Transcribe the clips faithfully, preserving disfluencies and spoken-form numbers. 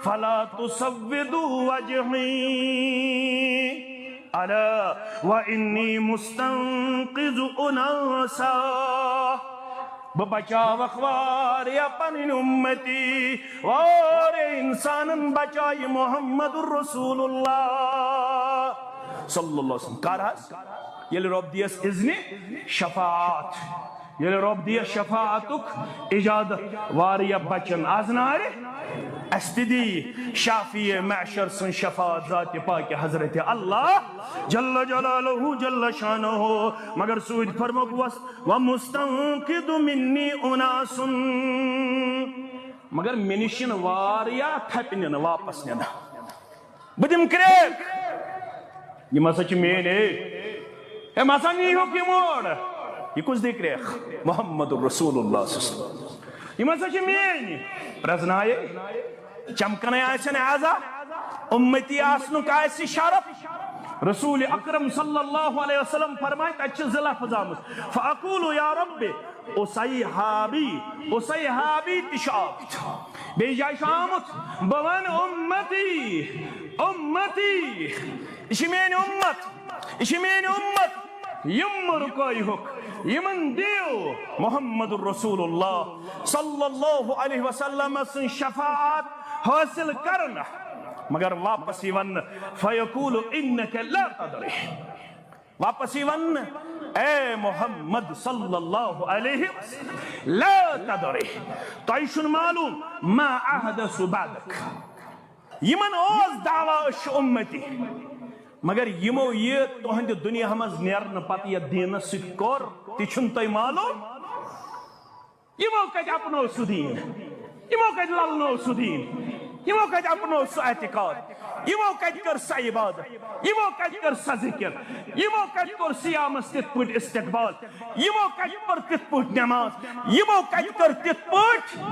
فلا تسودوا وجهي، الا وانی مستنقذ اناسا۔ بہٕ بچاوکھ واریاہ پنٕنۍ امتی، واریاہ انسانن بچایہِ محمد رسول اللہ صلی اللہ علیہ وسلم۔ کر حظ؟ ییٚلہِ رۄب دِیَس اذنِ شفاعت، ییٚلہِ رۄب دِیَس شفاعتُک اجازت، واریاہ بچن از نارِ۔ اسہِ تہِ دی شافی محشر سٕنٛز شفاعت ذاتِ پاکِ حضرت اللہ جل جلالہ جل شانہ۔ مگر سۭتۍ فرمووُکھ، "وس-، ومستنقذ منی اناس"۔ مگر مےٚ نِش یِن واریاہ تھپہِ نِنہٕ، واپس نِنہٕ۔ بہٕ دِمہٕ کرٛیک۔ یِم ہسا چھِ میٲنۍ، اے۔ أمۍ ہسا نیٖہوکھ یِم اور۔ یہِ کُس دِ کرٛیک؟ محمد رسول اللہ صلی اللہ علیہ وسلم۔ یِم ہسا چھِ میٲنۍ۔ پرٛزنایے، چمکنے آسن اعضا، امتی آسنُک آسہِ شرف۔ رسول اکرم صلی اللہ علیہ وسلم فرمایہِ، تتہِ چھِ زٕ لفظ آمٕتۍ، "فاقول یا رب"، اصحابی، اصحابی تہِ چھُ آمُت۔ بیٚیہِ جایہِ چھُ آمُت، بہٕ وَنہٕ، "امتی، امتی، یہِ چھِ میٲنۍ امت، یہِ چھِ میٲنۍ امت، یِم مہٕ رُکٲیہُکھ، یِمن دِیِو محمد رسول اللہ صلی اللہ علیہ وسلم سٕنٛز شفاعت حٲصِل کرنہٕ۔" مگر واپس یی وننہٕ، فیقول انک لا تدری۔ واپس یی وننہٕ، اے محمد صلی اللہ علیہ وسلم، لا تدری، تۄہہِ چھُنہٕ معلوم، ما احدث بعدک۔ یِمن اوس دعویٰ أسۍ چھِ امتی، مگر یِمو یہِ تُہنٛدِ دُنیا منٛز نیرنہٕ پتہٕ یتھ دیٖنس سۭتۍ کوٚر، تہِ چھُنہٕ تۄہہِ معلوم۔ یِمو کتہِ اپنوو سُہ دیٖن؟ یِمو کتہِ للنوو سُہ دیٖن؟ یِمو کتہِ اپنوو سُہ اعتقاد؟ یِمو کتہِ کٔر سۄ عبادت؟ یِمو کتہِ کٔر سۄ ذکر؟ یِمو کتہِ کوٚر صیامس تِتھ پٲٹھۍ استقبال؟ یِمو کتہِ پٔر تِتھ پٲٹھۍ نماز؟ یِمو کتہِ کٔر تِتھ پٲٹھۍ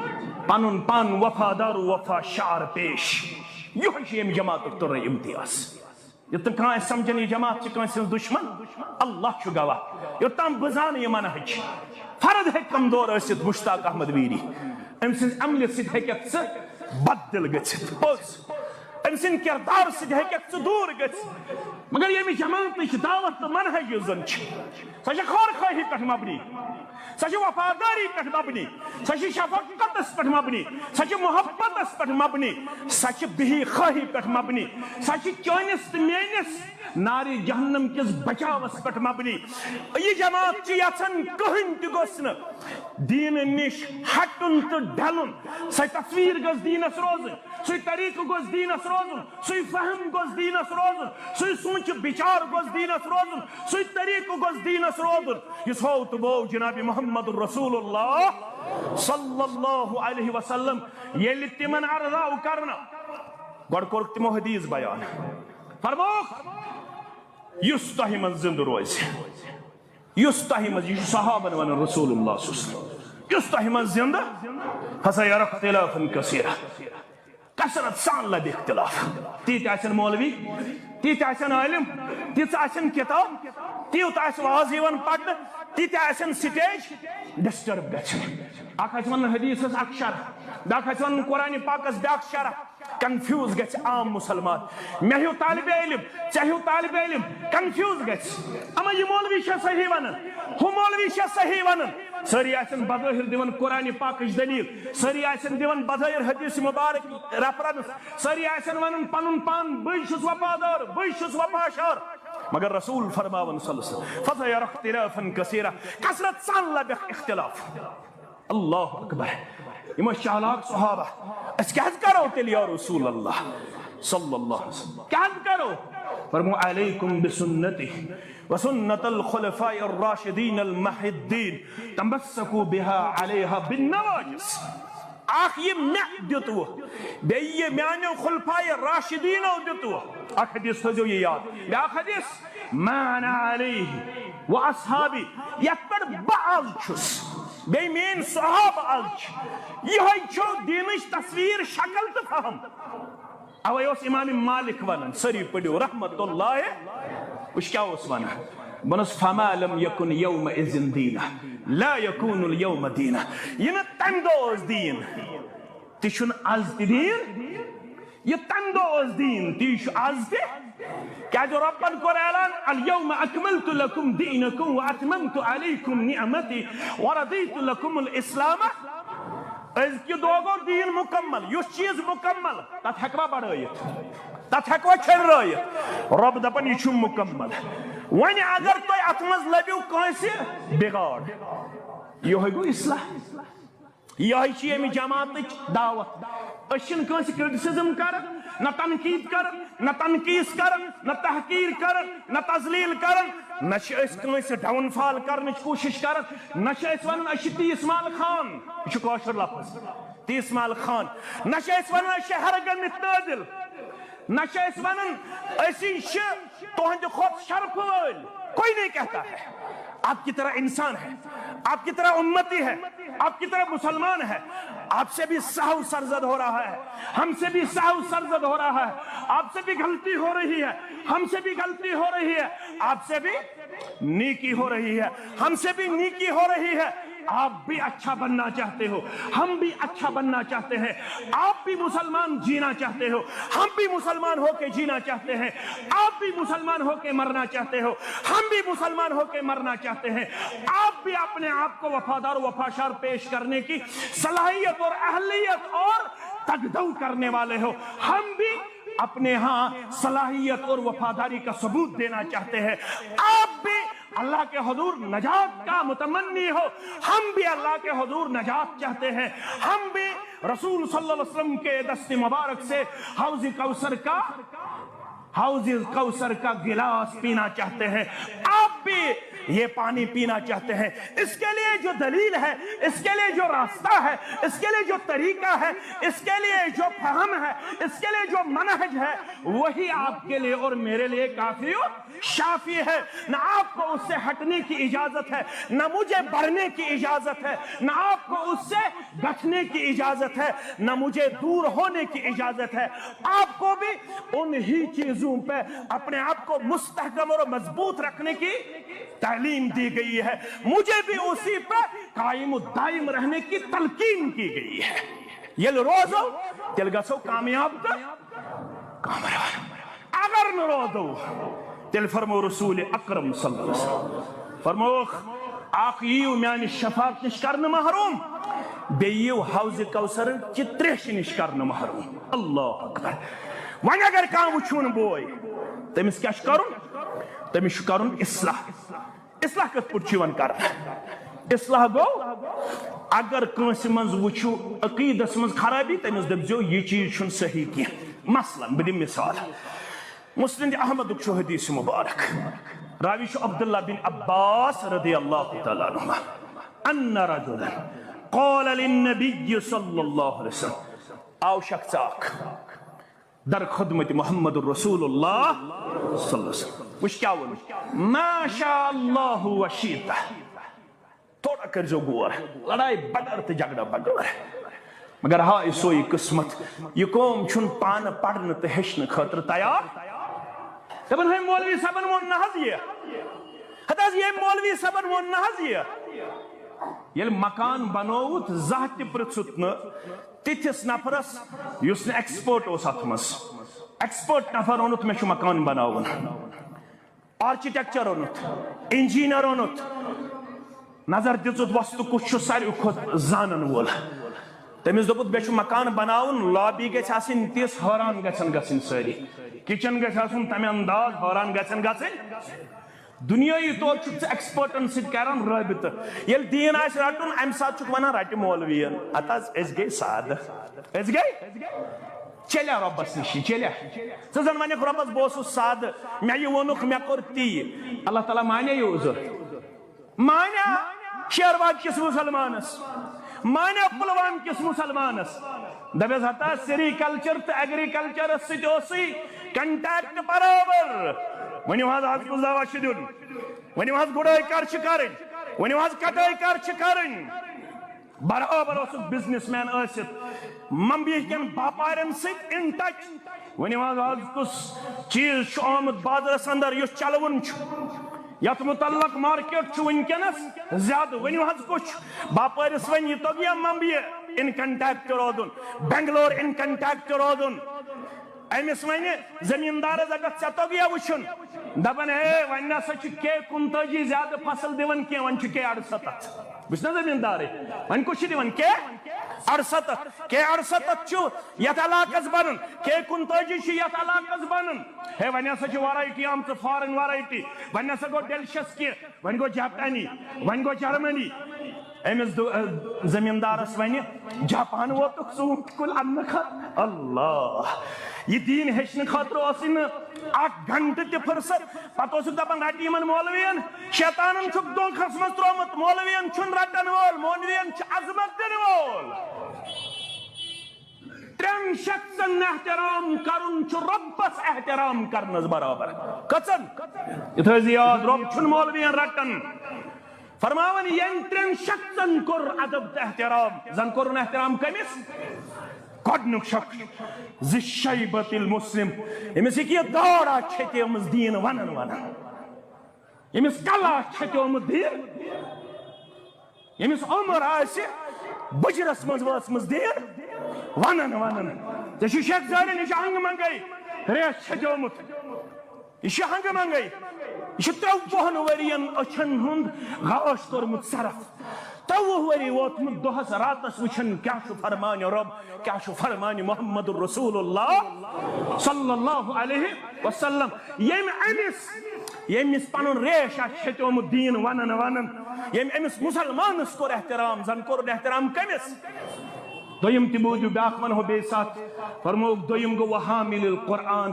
پنُن پان وفادار و وفا شعار پیش؟ یِہوٚے چھُ ییٚمہِ جماعتُک تُرٕ امتیاز۔ یوٚت نہٕ کانٛہہ آسہِ سمجھان یہِ جماعت چھِ کٲنٛسہِ ہٕنٛز دُشمن، اللہ چھُ گواہ۔ یوٚتام بہٕ زانہٕ یہِ منہج، فرد ہیٚکہِ کمزور ٲسِتھ مشتاق احمد ویری، أمۍ سٕنٛز عملہِ سۭتۍ ہیٚککھ ژٕ بددل گٔژھِتھ، پوٚز۔ أمۍ سٕنٛدِ کردار سۭتۍ ہیٚککھ ژٕ دوٗر گٔژھِتھ۔ مگر ییٚمہِ جماعتٕچ دعوت تہٕ منہج یُس زن چھِ، سۄ چھِ خٲر خواہی پٮ۪ٹھ مبنی، سۄ چھِ وفاداری پٮ۪ٹھ مبنی، سۄ چھِ شفقتس پٮ۪ٹھ مبنی، سۄ چھِ محبتس پٮ۪ٹھ مبنی، سۄ چھِ بِہی خواہی پٮ۪ٹھ مبنی، سۄ چھِ چٲنِس تہٕ میٲنِس نارِ جہنم کِس بچاوس پٮ۪ٹھ مبنی۔ یہِ جماعت چھِ یژھان کٕہٕنۍ تہِ گوٚژھ نہٕ دیٖنہٕ نِش ہٹُن تہٕ ڈلُن۔ سۄ تصویر گٔژھ دیٖنس روزٕنۍ، سُے طریٖقہٕ گوٚژھ دیٖنس روزُن، سُے فہم گوٚژھ دیٖنس روزُن، سُے سونچ بچار گوٚژھ دیٖنس روزُن، سُے طریٖقہٕ گوٚژھ دیٖنس روزُن، یُس ہوو تہٕ بوو جناب محمد رسول اللہ صلی اللہ علیہ وسلم۔ ییٚلہِ تِمن عرض آو کرنہٕ، گۄڈٕ کوٚرُکھ تِمو حدیث بیان، فرمووُکھ، یُس تۄہہِ منٛز زِندٕ روزِ، یُس تۄہہِ منٛز، یہِ چھُ صحابن ونان رسول اللہ صلی اللہ علیہ وسلم، یُس تۄہہِ منٛز زِندٕ، فسیرى اختلافا کثیرا، کثرت سان لبہِ اختلاف۔ تیٖتۍ آسن مولوی، تیٖتۍ آسن عٲلم، تیٖژ آسن کتاب، تیوٗت آسہِ واز یِوان پرنہٕ، تیٖتۍ آسن سٹیج، ڈسٹرب گژھِ۔ اکھ آسہِ ونان حدیثس اکھ شرح، بیاکھ آسہِ ونان قرآن پاکس بیاکھ شرح۔ کنفیوز گژھِ عام مسلمان۔ مےٚ ہیوٗ طالب علم، ژےٚ ہیوٗ طالب علم کنفیوز گژھِ۔ اما یہِ مولوی چھا صحیح ونان، ہُہ مولوی چھا صحیح ونان؟ سٲری آسن بظٲہر دِوان قرآن پاکٕچ دلیل، سٲری آسن دِوان بظٲہر حدیث مبارک ریفرنس، سٲری آسن ونان پنُن پان، بٕے چھُس وفادار، بٕے چھُس وفاشار۔ مگر رسول فرماوان صلی اللہ علیہ وسلم، فسیرى اختلافا کثیرا، کثرت سان لبہِ اختلاف۔ اللہ اکبر۔ یِم ٲسۍ چالاک صحابہ۔ أسۍ کیٛاہ حظ کرو تیٚلہِ یا رسول اللہ صلی اللہ علیہ وسلم؟ کیٛاہ حظ کرو؟ فرمو، علیکم بسنتی وسنت الخلفاء الراشدین المہدیین، تمسکوا بها علیها بالنواجذ۔ اکھ یہِ مےٚ دیُتوٕ، بیٚیہِ یہِ میانیو خلفائے راشدینو دیُتوٕ۔ اکھ حدیث تھٲیزیو یہِ یاد۔ بیٛاکھ حدیث، ما انا علیہ و اصحابی، یتھ پٮ۪ٹھ بہٕ از چھُس، بیٚیہِ میٲنۍ صحابہٕ از چھِ، یِہوٚے چھُ دیٖنٕچ تصویر، شکل تہٕ فہم۔ اوے اوس امام مالک ونان، سٲری پٔرِو رحمت اللہ، وٕچھ کیٛاہ اوس ونان، وَنُس، فما لم یکن یومئذ دینا لا یکون الیوم دینا۔ یہِ نہٕ تمہِ دۄہ اوس دیٖن، تہِ چھُنہٕ از تہِ دیٖن۔ یہِ تمہِ دۄہ اوس دیٖن، تی چھُ آز تہِ۔ کیازِ رۄبن کوٚر اعلان، الیوم اکملت لکم دینکم واتممت علیکم نعمتی ورضیت لکم الاسلام۔ أزکہِ دۄہ گوٚو دیٖن مُکمل۔ یُس چیٖز مُکمل، تتھ ہیٚکوا بڑٲیِتھ؟ تتھ ہیٚکوا چھٔنرٲیِتھ؟ رۄب دپان، یہِ چھُ مُکمل۔ وۄنۍ اگر تُہۍ اتھ منٛز لٔبِو کٲنٛسہِ بگاڑ، یِہوٚے گوٚو اصلاح۔ یہے چھ ییٚمہِ جماعتٕچ دعوت۔ أسۍ چھِنہٕ کٲنٛسہِ کرٹسزم کران، نہ تنقید کران، نہ تنقیص کران، نہ تحقیر کران، نہ تذلیل کران، نہ چھِ أسۍ کٲنٛسہِ ڈاؤن فال کرنٕچ کوٗشش کران، نہ چھِ أسۍ ونان أسۍ چھِ تیس مال خان، یہِ چھُ کٲشُر لفظ، تیس مال خان، نہ چھِ أسۍ ونان أسۍ چھِ ہر گٔمٕتۍ تٲدِل۔ نہ چھِ أسۍ ونان أسی چھِ تُہنٛدِ کھۄتہٕ شرفہٕ وٲلۍ۔ کوئی نہیں کہتا ہے۔ آپ کی طرح انسان ہے، آپ کی طرح امتی ہے، آپ کی طرح مسلمان ہے۔ آپ سے بھی سہو سرزد ہو رہا ہے، ہم سے بھی سہو سرزد ہو رہا ہے، آپ سے بھی غلطی ہو رہی ہے، ہم سے بھی غلطی ہو رہی ہے، آپ سے بھی نیکی ہو رہی ہے، ہم سے بھی نیکی ہو رہی ہے۔ آپ بھی اچھا بننا چاہتے ہو، ہم بھی اچھا بننا چاہتے ہیں، آپ بھی مسلمان جینا چاہتے ہو، ہم بھی مسلمان ہو کے جینا چاہتے ہیں، آپ بھی مسلمان ہو کے مرنا چاہتے ہو، ہم بھی مسلمان ہو کے مرنا چاہتے ہیں۔ آپ بھی اپنے آپ کو وفادار و وفاشار پیش کرنے کی صلاحیت اور اہلیت اور تگدو کرنے والے ہو، ہم بھی اپنے ہاں صلاحیت اور وفاداری کا ثبوت دینا چاہتے ہیں۔ آپ بھی اللہ کے حضور نجات کا متمنی ہو، ہم بھی اللہ کے حضور نجات چاہتے ہیں، ہم بھی رسول صلی اللہ علیہ وسلم کے دست مبارک سے حوض کوثر کا، حوض کوثر کا گلاس پینا چاہتے ہیں۔ آپ بھی یہ پانی پینا چاہتے ہیں۔ اس کے لیے جو دلیل ہے، اس کے لیے جو راستہ ہے، اس کے لیے جو طریقہ ہے، اس کے لیے جو فہم ہے، اس کے لیے جو منہج ہے، وہی آپ کے لیے اور میرے لیے کافی و شافی ہے۔ نہ آپ کو اس سے ہٹنے کی اجازت ہے، نہ مجھے بڑھنے کی اجازت ہے، نہ آپ کو اس سے گھٹنے کی اجازت ہے، نہ مجھے دور ہونے کی اجازت ہے۔ آپ کو بھی انہی چیزوں پہ اپنے آپ کو مستحکم اور مضبوط رکھنے کی تعلیم دی گئی ہے، مجھے بھی اسی پہ قائم و دائم رہنے کی تلقین کی گئی ہے۔ ییٚلہِ روزو، تیٚلہِ گژھو کامیاب تہٕ کامران۔ اگر نہٕ روزو، تیٚلہِ فرمو رسول اکرم صلی اللہ علیہ وسلم، فرمووُکھ، اکھ یِیِو میانہِ شفاعت نِش کرنہٕ محروم، بیٚیہِ یِیِو حوض کوثر چہِ تریشہِ نِش کرنہٕ محروم۔ اللہ اکبر۔ وۄنۍ اگر کانٛہہ وٕچھوُن بوے، تٔمِس کیٛاہ چھُ کرُن؟ تٔمِس چھُ کرُن اصلاح۔ اصلاح کِتھ پٲٹھۍ چھُ یِوان کرنہٕ؟ اصلاح گوٚو، اگر کٲنٛسہِ منٛز وٕچھِو عقیٖدس منٛز خرٲبی، تٔمِس دٔپزیو، یہِ چیٖز چھُنہٕ صحیح کینٛہہ۔ مثلاً، بہٕ دِمہٕ مثال۔ مسند احمدُک چھُ حدیث مبارک، راوی چھُ عبداللہ بن عباس رضی اللہ تعالیٰ عنہما، ان رجلا قال للنبی صلی اللہ علیہ وسلم، آو شخص اکھ در خدمت محمد رسول اللہ صلی اللہ علیہ وسلم۔ وٕچھ کیٛاہ ووٚن؟ ما شاء اللہ و شیٖتہ۔ تھوڑا کٔرۍزیو غور، لڑایہِ بغٲر تہٕ جھگڑا بغٲر۔ مگر ہا، یہِ سوے قسمت، یہِ قوم چھُنہٕ پانہٕ پرنہٕ تہٕ ہیٚچھنہٕ خٲطرٕ تیار۔ دَپان، ہے مولوی صٲبن ووٚن نہ حظ یہِ، ہتہٕ حظ ییٚمۍ مولوی صٲبن ووٚن نہ حظ یہِ۔ ییٚلہِ مکان بنووُتھ، زانٛہہ تہِ پرٛژھُتھ نہٕ تِتھِس نفرس یُس نہٕ expert اوس اتھ منٛز۔ Expert نفر ووٚنُتھ، مےٚ چھُ مکان بناوُن، architecture اوٚنُتھ، engineer اوٚنُتھ، نظر دِژُتھ وۄستہٕ کُس چھُ ساروی کھۄتہٕ زانن وول۔ تٔمِس دوٚپُتھ، مےٚ چھُ مکان بناوُن، lobby گژھِ آسٕنۍ تِژھ، حٲران گژھن گژھٕنۍ سٲری۔ Kitchen گژھِ آسُن تمہِ انداز، حٲران گژھن گژھٕنۍ۔ دُنیٲیی طور چھُکھ ژٕ expertن سۭتۍ کران رٲبطہٕ۔ ییٚلہِ دیٖن آسہِ رَٹُن، اَمہِ ساتہٕ چھُکھ وَنان، "رَٹہِ مولویَن۔" اَتھ حظ، أسۍ گٔے سادٕ۔ أسۍ گٔے؟ چلیا رۄبَس نِش، چلیا۔ ژٕ زَن وَنَکھ، "رۄبَس، بہٕ اوسُس سادٕ، مےٚ یہِ ووٚنُکھ، مےٚ کوٚر تی۔" اللہ تعالیٰ مانیا یہِ عذر؟ مانیا شیروان کِس مُسلمانَس؟ مانیا پُلوام کِس مُسلمانَس؟ دَپٮ۪س، ہتا sericulture تہٕ agricultureس سۭتۍ اوسُے contact برابر۔ ؤنِو حظ، از کُس دوا چھُ دیُن؟ ؤنِو حظ، گُڈٲے کر چھِ کرٕنۍ؟ ؤنِو حظ، کٹٲے کر چھِ کرٕنۍ؟ برابر اوسُکھ businessman ٲسِتھ ممبیہِ کٮ۪ن باپارٮ۪ن سۭتۍ in touch۔ ؤنِو حظ، از کُس چیٖز چھُ آمُت بازرس اندر یُس چلوُن چھُ؟ یتھ متعلق market چھُ وٕنکیٚنس زیادٕ۔ ؤنِو حظ، کُس چھُ؟ باپٲرِس وۄنۍ یہِ توٚگ یا ممبیہِ in contact روزُن، بنگلور in contact روزُن، أمِس وَنہِ زٔمیٖندارَس، اگر ژےٚ توٚگیا وٕچھُن، دَپان، ہے، وۄنۍ نہ سا چھُ کے کُنتٲجی زیادٕ فصل دِوان کینٛہہ، وۄنۍ چھُ کے اَرسَتَتھ۔ بہٕ چھُس نا زٔمیٖندارٕے، وۄنۍ کُس چھُ دِوان؟ کے اَرسَتَتھ۔ کے اَرسَتَتھ چھُ یَتھ علاقَس بَنان، کے کُنتٲجی چھُ یَتھ علاقَس بَنان۔ ہے، وۄنۍ ہسا چھِ ویرایٹی آمژٕ، فارن ویرایٹی، وۄنۍ ہسا گوٚو ڈیلشس کینٛہہ، وۄنۍ گوٚو جاپانی، وۄنۍ گوٚو جرمنی۔ أمِس دو-، زٔمیٖندارَس وَنہِ، جاپان ووتُکھ ژوٗنٛٹھۍ کُلۍ اَننہٕ خٲطرٕ۔ اللہ! یہِ دیٖن ہیٚچھنہٕ خٲطرٕ اوسُے نہٕ اَکھ گھنٹہٕ تہِ فرصت۔ پَتہٕ اوسُکھ دَپان، رَٹہِ یِمَن مولوِیَن، شیطانَن چھُکھ دھوکھَس منٛز ترٛوومُت، مولوِیَن چھُنہٕ رَٹَن وول، مولوِیَن چھُ عظمت دِنہٕ وول۔ ترٛٮ۪ن شخصن احترام کرُن چھُ رۄبس احترام کرنس برابر۔ کٔژن؟ یہِ تھٲیزِ یاد، رۄب چھُنہٕ مولوین رٹان۔ فرماوان، ییٚمۍ ترٛٮ۪ن شخصن کوٚر ادب تہٕ احترام۔ زن کوٚرُن احترام کٔمِس؟ گۄڈنیُک شخص، ذی الشیبۃ المسلم، ییٚمِس یہِ کہِ یہِ داڑا چھتیمٕژ دیٖن ونان ونان، ییٚمِس کلا چھتیومُت دیٖن، ییٚمِس عمر آسہِ بُجرس منٛز وٲژمٕژ دیٖن ونان ونان۔ ژےٚ چھُ شیخ زہرن، یہِ چھُ ہنگہٕ منگے ریش چھٔجیومُت۔ یہِ چھُ ہنگہٕ منگے۔ یہِ چھُ ترٛووُہن ؤرین أچھن ہُنٛد غاش کوٚرمُت صرف۔ ترٛوُہ ؤری ووتمُت دۄہس راتس وٕچھان کیٛاہ چھُ فرمانہِ رۄب، کیٛاہ چھُ فرمانہِ محمد رسول اللہ صلی اللہ علیہ وسلم۔ ییٚمۍ أمِس، ییٚمِس پنُن ریش آسہِ چھٔتیومُت دیٖن ونان ونان، ییٚمۍ أمِس مُسلمانس کوٚر احترام، زن کوٚرُن احترام کٔمِس؟ دوٚیِم تہِ بوٗزِو، بیٛاکھ ونہو بیٚیہِ ساتھ۔ فرمووُکھ، دوٚیِم گوٚو وحامل القرآن،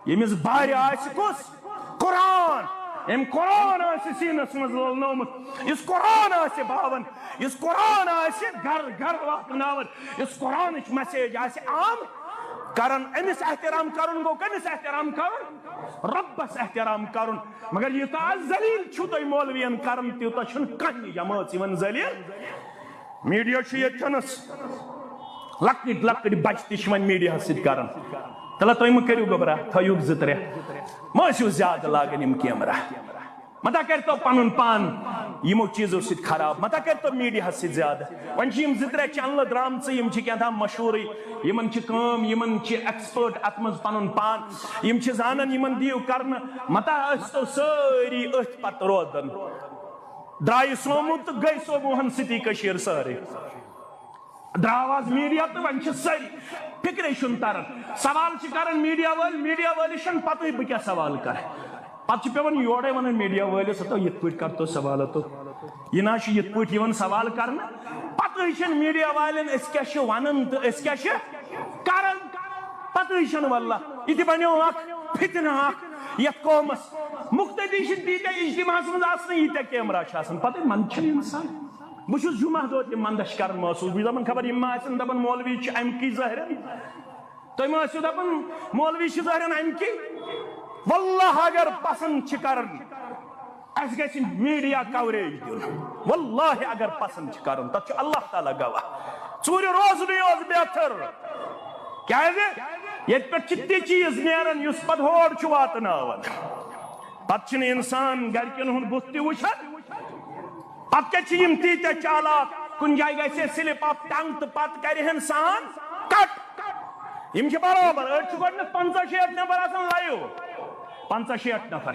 ییٚمِس بارِ آسہِ کُس؟ قرآن۔ أمۍ قرآن آسہِ سیٖنس منٛز لولنومُت، یُس قرآن آسہِ باوان، یُس قرآن آسہِ گرٕ گرٕ واتناوان، یُس قرآنٕچ message آسہِ عام کران، أمِس احترام کرُن گوٚو کٔمِس احترام کرُن؟ رۄبس احترام کرُن۔ مگر یوٗتاہ ذلیل چھِو تُہۍ مولوین کران، تیوٗتاہ چھُنہٕ کانٛہہ جمٲژ یِوان ذلیل۔ میٖڈیا چھُ ییٚتہِ تھَنَس، لۄکٕٹۍ لۄکٕٹۍ بچہٕ تہِ چھِ وۄنۍ میٖڈیاہَس سۭتۍ کران۔ تَلہ تُہۍ مہٕ کٔرِو گوٚبرا، تھٲیِو زٕ ترٛےٚ، مہٕ ٲسِو زیادٕ لاگان یِم کیمرہ۔ مہ تا کٔرۍتو پَنُن پان یِمو چیٖزو سۭتۍ خراب، مہ تا کٔرۍتو میٖڈیاہَس سۭتۍ زیادٕ۔ وۄنۍ چھِ یِم زٕ ترٛےٚ چینلہٕ درٛامژٕ، یِم چھِ کینٛہہ تام مشہوٗرٕے، یِمَن چھِ کٲم، یِمَن چھِ expert اَتھ منٛز پَنُن پان، یِم چھِ زانان، یِمَن دِیِو کرنہٕ، مہ تا ٲسۍتو سٲری أتھۍ پَتہٕ روزان۔ درٛایہِ سومو تہٕ گٔے سوموہن سۭتی کٔشیٖر سٲرٕے۔ درٛاو آز میٖڈیا تہٕ وۄنۍ چھِ سٲری، فِکرے چھُنہٕ تران۔ سوال چھِ کران میٖڈیا وٲلۍ، میٖڈیا وٲلِس چھَنہٕ پَتہٕے بہٕ کیٛاہ سوال کرٕ۔ پَتہٕ چھِ پٮ۪وان یورَے وَنُن میٖڈیا وٲلِس، ہَتو یِتھ پٲٹھۍ کَرتو سوال ہَتو۔ یہِ نہ حظ چھُ یِتھ پٲٹھۍ یِوان سوال کرنہٕ۔ پَتہٕ حظ چھَنہٕ میٖڈیا والٮ۪ن أسۍ کیٛاہ چھِ وَنان تہٕ أسۍ کیٛاہ چھِ کران، پَتہٕ حظ چھَنہٕ واللہ۔ یہِ تہِ بَنیو اَکھ فِتنہٕ اَکھ یَتھ قومَس۔ مُقتدی چھِ تیٖتیٛاہ اجتماعَس منٛز آسان، ییٖتیٛاہ کیمرہ چھِ آسان، پَتہٕ منٛدٕ چھَنہٕ اِنسان۔ بہٕ چھُس جمعہ دۄہ تہِ منٛدَچھ کران محسوٗس، بہٕ چھُس دَپان خبر یِم ما آسن دَپان مولوی چھِ اَمہِ کِے ظٲہِرَن، تُہۍ ما ٲسِو دَپان مولوی چھِ ظٲہِرَن اَمہِ کِے؟ واللہ اگر پسنٛد چھِ کران، اَسہِ گژھِ میٖڈیا کوریج دیُن۔ واللہ اگر پسنٛد چھِ کران، تَتھ چھُ اللہ تعالیٰ گواہ۔ ژوٗرِ روزنٕے اوس بہتر، کیٛازِ ییٚتہِ پٮ۪ٹھ چھِ تہِ چیٖز نیران یُس پَتہٕ ہور چھُ واتناوان۔ پَتہٕ چھِنہٕ اِنسان گرِکٮ۪ن ہُنٛد بُتھ تہِ وٕچھان۔ پتہٕ کیٛاہ چھِ یِم تیٖتیٛاہ چالاک؟ کُنہِ جایہِ گژھِ ہے slip of tongue تہٕ پتہٕ کرِ ہن سان cut۔ یِم چھِ برابر، أڑۍ چھِ گۄڈٕنٮ۪تھ پنٛژاہ شیٹھ نفر آسان live، پنٛژاہ شیٹھ نفر۔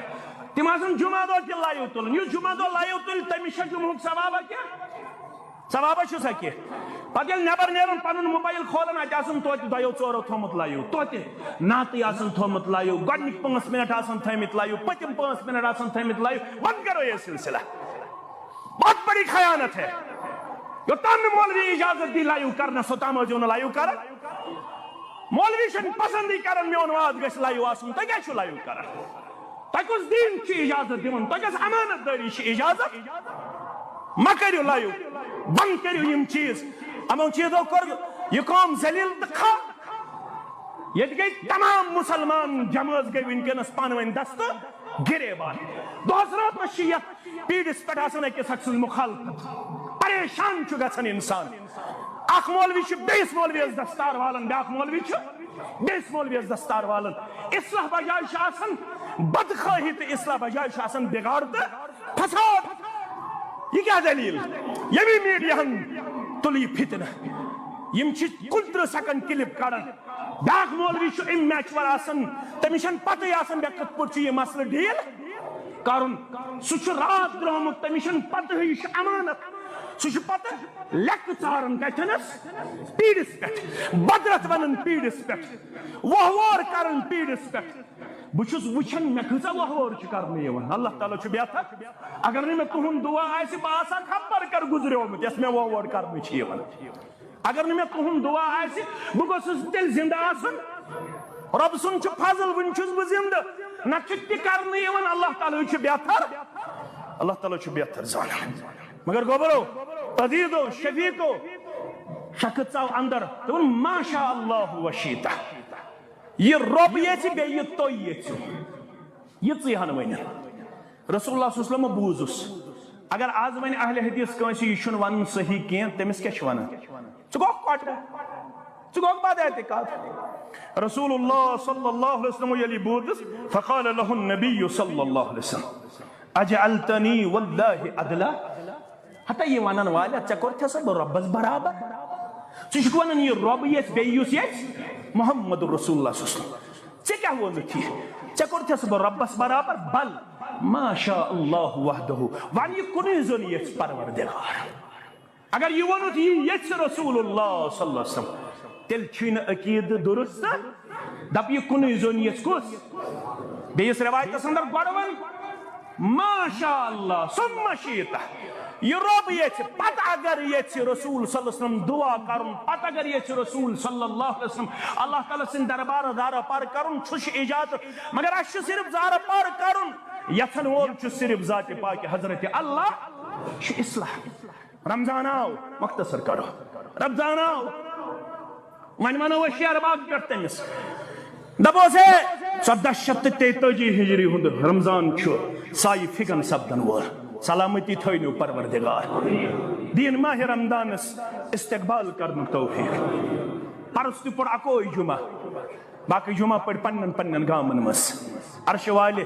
تِم آسان جمعہ دۄہ تہِ live تُلان۔ یُس جمعہ دۄہ live تُلہِ، تٔمِس چھا جمعہُک ثوابہ کینٛہہ؟ ثوابہ چھُسا کینٛہہ؟ پتہٕ ییٚلہِ نٮ۪بر نیران، پنُن موبایل کھولان، اتہِ آسان توتہِ دۄیو ژورو تھومُت live، توتہِ نعتٕے آسان تھومُت live، گۄڈٕنِکۍ پانٛژھ منٹ آسان تھٲومٕتۍ live، پٔتِم پانٛژھ منٹ آسان تھٲومٕتۍ live۔ بند کرو یہ سلسلہ۔ بہت بڑی خیانت ہے۔ یوٚتام نہٕ مولوی اجازت دی live کرنس، اوٚتام ٲسۍزیو نہٕ live کران۔ مولوی چھُنہٕ پسندٕے کران میون واز گژھِ live آسُن، تُہۍ کیٛازِ چھِو live کران؟ تۄہہِ کُس دیٖن چھُ اجازت دِوان؟ تۄہہِ کۄس امانت دٲری چھِ اجازت؟ مہ کٔرِو live، بند کٔرِو یِم چیٖز۔ یِمو چیٖزو کوٚر یہِ قوم ذلیل تہٕ خا-، ییٚتہِ گٔے تمام مُسلمان جمٲژ گٔے وٕنکیٚنس پانہٕ ؤنۍ دستہٕ گریبان۔ دۄہس راتس چھِ یتھ پیٖڈس پٮ۪ٹھ آسان أکِس اکھ سٕنٛز مُخالفت۔ پریشان چھُ گژھان انسان۔ اکھ مولوی چھُ بیٚیِس مولویس دستار والان، بیٛاکھ مولوی چھُ بیٚیِس مولویس دستار والان۔ اصلاح بجایہِ چھُ آسان بدخواہی تہٕ اصلاح بجایہِ چھُ آسان بگاڑ تہٕ فساد۔ یہِ کیٛاہ دٔلیٖل؟ ییٚمی میٖڈیاہن تُل یہِ فتنہٕ۔ یِم چھِ کُنترٕہ سیکنڈ کلپ کڑان۔ بیاکھ مولوی چھُ امیچور آسان، تٔمِس چھَنہٕ پتہٕے آسان مےٚ کِتھ پٲٹھۍ چھُ یہِ مسلہٕ ڈیل کرُن۔ سُہ چھُ راتھ درٛامُت، تٔمِس چھَنہٕ پتہٕے، یہِ چھُ امانت۔ سُہ چھُ پتہٕ لیٚکہٕ ژاران کتھنس؟ پیٖرِس پٮ۪ٹھ۔ بدرت ونان پیٖرِس پٮ۪ٹھ، وۄہوار کران پیٖرِس پٮ۪ٹھ۔ بہٕ چھُس وٕچھان مےٚ کۭژاہ وۄہوار چھِ کرنہٕ یِوان۔ اللہ تعالیٰ چھُ بہتر۔ اگر نہٕ مےٚ تُہُنٛد دُعا آسہِ، بہٕ آسہٕ ہا خبر کر گُزریومُت یۄس مےٚ وۄہوار کرنہٕ چھِ یِوان۔ اگر نہٕ مےٚ تُہُنٛد دُعا آسہِ، بہٕ گوٚژھُس تیٚلہِ زِنٛدٕ آسُن۔ رۄب سُنٛد چھُ فضل، وٕنہِ چھُس بہٕ زِنٛدٕ۔ نتہٕ چھُ تہِ کرنہٕ یِوان، اللہ تعالیٰ چھُ بہتر۔ اللہ تعالیٰ چھُ بہتر زانان۔ مگر گوٚبرو، عزیزو، شفیقو، شخص ژاو اندر، دوٚپُن، "ما شاء اللہ و شیٖتہ۔" یہِ رۄب یژھِ، بیٚیہِ یہِ تُہۍ یژھِو۔ یِژٕے ہن ؤنِتھ۔ رسول اللہ صلی اللہ علیہ وسلم بوٗزُس۔ اگر آز وۄنۍ اہل حدیث کٲنٛسہِ یہِ چھُنہٕ ونُن صحیح کینٛہہ، تٔمِس کیٛاہ چھِ ونان؟ ژٕ گوٚکھ کۄٹھٕ، ژٕ گوٚکھ بد اعتقاد۔ رسول اللہ صلی اللہ علیہ وسلم ییٚلہِ یہِ بوٗزُس، فقال له النبی صلی اللہ علیہ وسلم، اجعلتنی واللہ ادلا۔ ہتا یہِ ونان والیا، ژےٚ کوٚرتھے سا بہٕ رۄبس برابر؟ ژٕ چھُکھ ونان یہِ رۄب یژھِ، بیٚیہِ یُس یژھِ؟ محمد رسول اللہ صلی اللہ علیہ وسلم۔ ژےٚ کیٛاہ ووٚنُتھ یہِ؟ ژےٚ کوٚرتھے سا بہٕ رۄبس برابر؟ بل ما شاء اللہ وحدہ، ون یہِ کُنُے زوٚن یژھِ پروردگار۔ اگر یہِ ووٚنُتھ یہِ یژھِ رسول اللہ صلی اللہ علیہ وسلم، تیٚلہِ چھُے نہٕ عقیدٕ درست۔ دپ یہِ کُنُے زوٚن یژھِ کُس؟ بیٚیِس رِوایتَس اندر گۄڈٕ وَن، ما شاء اللہ ثم شیٖتہ۔ یہِ رۄب یژھِ، پتہٕ اگر یژھِ رسول صلی اللہ علیہ وسلم دُعا کرُن، پتہٕ اگر یژھِ رسول صلی اللہ علیہ وسلم اللہ تعالیٰ سٕنٛدِ دربارٕ دارٕ پار کرُن، سُہ چھُ اجازت۔ مگر اَسہِ چھُ صرف زارٕ پار کرُن، یژھن وول چھُ صرف ذاتِ پاکِ حضرت اللہ، چھُ اصلاح۔ رمضان آو، مختصر کرو، رمضان آو۔ وۄنۍ ونو أسۍ شعر باغ پٮ۪ٹھ تٔمِس۔ دپوس، ہے، ژۄدہ شیٚتھ تہٕ تیتٲجی ہجری ہُنٛد رمضان چھُ سایہِ فِگن سپدن وول۔ سلامتی تھٲینو پروردگار۔ دِیِن ماہِ رمضانس استقبال کرنُک توفیق۔ پرُس تہِ پوٚر اکوے جمعہ، باقٕے جمعہ پٔرۍ پننٮ۪ن پننٮ۪ن گامن منٛز۔ عرشہِ والہِ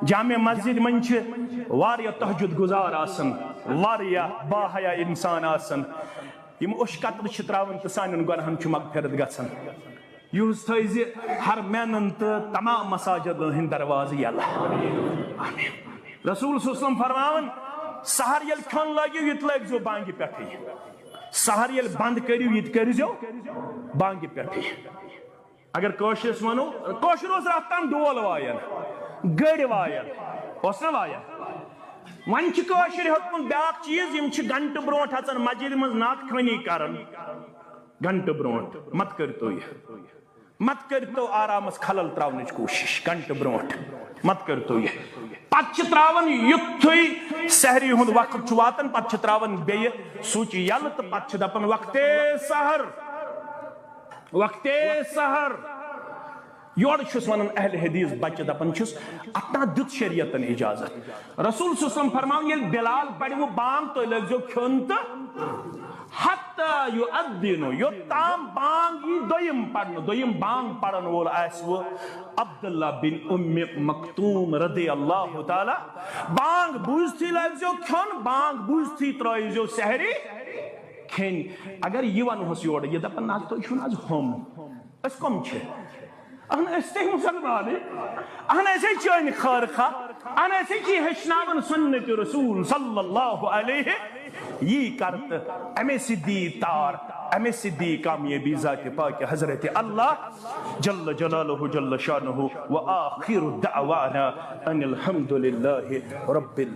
جامع مسجد منٛز چھِ واریاہ تہجد گزار آسان، واریاہ باحیا انسان آسان۔ یِم اوٚش قطرٕ چھِ ترٛاوان تہٕ سانٮ۪ن گۄناہن چھُ مغفرت گژھان۔ یِہُس تھٲیزِ ہر مینن تہٕ تمام مساجدن ہٕنٛدۍ دروازٕ یلہٕ۔ آمین۔ رسول صلی اللہ علیہ وسلم فرماوان، سحر ییٚلہِ کھیوٚن لٲگِو، یہِ تہِ لٲگزیو بانگہِ پٮ۪ٹھٕے۔ سحر ییٚلہِ بند کٔرِو، یہِ تہِ کٔرزیو بانگہِ پٮ۪ٹھٕے۔ اگر کٲشرِس ونو، کٲشُر اوس راتھ تام ڈول وایان، گٔرۍ وایان، اوس نہ وایان؟ وۄنۍ چھِ کٲشرۍ ہیوٚتمُت بیٛاکھ چیٖز، یِم چھِ گھنٹہٕ برونٛٹھ اژان مسجدِ منٛز نعت خوٲنی کران، گھنٹہٕ برونٛٹھ۔ مت کٔرتو یہِ، مت کٔرتو آرامس خلل تراونٕچ کوٗشش گھنٹہٕ برونٛٹھ، مت کٔرتو یہِ۔ پتہٕ چھِ تراوان یُتھُے سحری ہُنٛد وقت چھُ واتان، پتہٕ چھِ تراوان بیٚیہِ سُچ یلہٕ تہٕ پتہٕ چھِ دپان، وقتِ سحر، وقتِ سحر۔ یورٕ چھُس ونان اہل حدیث بچہِ، دپان چھُس، اتھ نا دیُت شریعتن اجازت۔ رسول صلی اللہ علیہ وسلم فرماوان، ییٚلہِ بلال پرِ وۄنۍ بانگ، تُہۍ لٲگزیو کھیوٚن تہٕ حتی یؤذنوا، یوٚتام بانگ یی دوٚیِم پرنہٕ، دوٚیِم بانگ پرن وول آسہِ وۄنۍ عبداللہ بن ام مکتوم رضی اللہ تعالیٰ۔ بانگ بوٗزتھٕے لٲگزیو کھیوٚن، بانگ بوٗزتھٕے ترٲیزیو سحری کھیٚنۍ۔ اگر یہِ ونہوس یورٕ، یہِ دپن، نہ حظ، تُہۍ چھِو نہٕ آز ہُم، أسۍ کم چھِ؟ اہن أسۍ تہِ مسلمانٕے، اہن أسۍ ہے چٲنۍ خٲر خواہ، اہن أسۍ ہے چھِ ہیٚچھناوان سنت رسول صلی اللہ علیہ۔ یی کر تہٕ امے سۭتۍ دی تار، امے سۭتۍ دی کامیٲبی ذاتِ پاکِ حضرت اللہ جل جلالہ جل شانہ۔ و آخر دعوانا ان الحمد للہ رب العالمین۔